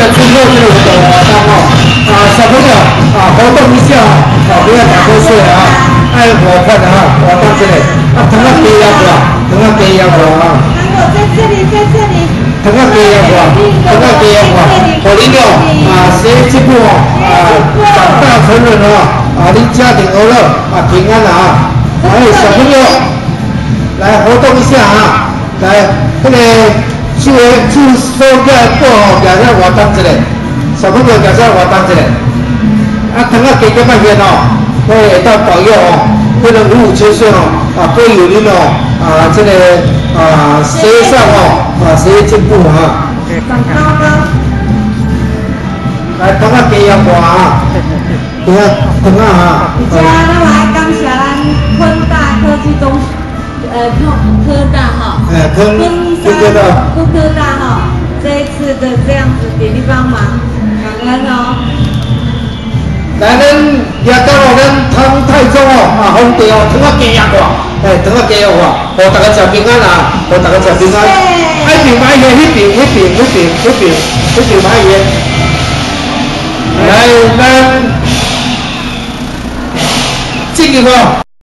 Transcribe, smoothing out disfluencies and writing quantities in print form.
個祝賀這個活動哦，啊，小朋友啊，活動一下哦，啊，不要打瞌睡啊，愛活潑的哈，活動這個，啊，糖仔雞仔無？糖仔雞仔無啊？糖果在這裡，在這裡。糖仔雞仔無？糖仔雞仔無？予恁哦，啊，學業進步哦，啊，長大成人哦，啊，恁家庭和樂啊，平安啊，來，小朋友，來活動一下啊，來，那個手手手起來布吼，舉起來活動一下，小朋友舉起來活動一下，啊，糖仔加減仔現哦，會會當保佑哦，彼個五五千歲哦，啊，保佑恁哦，啊，這個啊，學業上哦，啊，學業進步啊。長高高。來，糖仔加仔活啊，對啊，糖仔啊。而且咱來感謝咱昆大科技中，科科大哈，哎，昆昆昆科大，昆科大哈，這一次的這樣子鼎力幫忙，感恩哦。來，咱也到哦，咱唐太宗哦，啊，皇帝哦，糖仔加仔活，哎，糖仔加仔活，予大家食平安啊，予大家食平安。愛邊買個，彼邊，彼邊，彼邊，彼邊，彼邊買個。來，咱進入哦。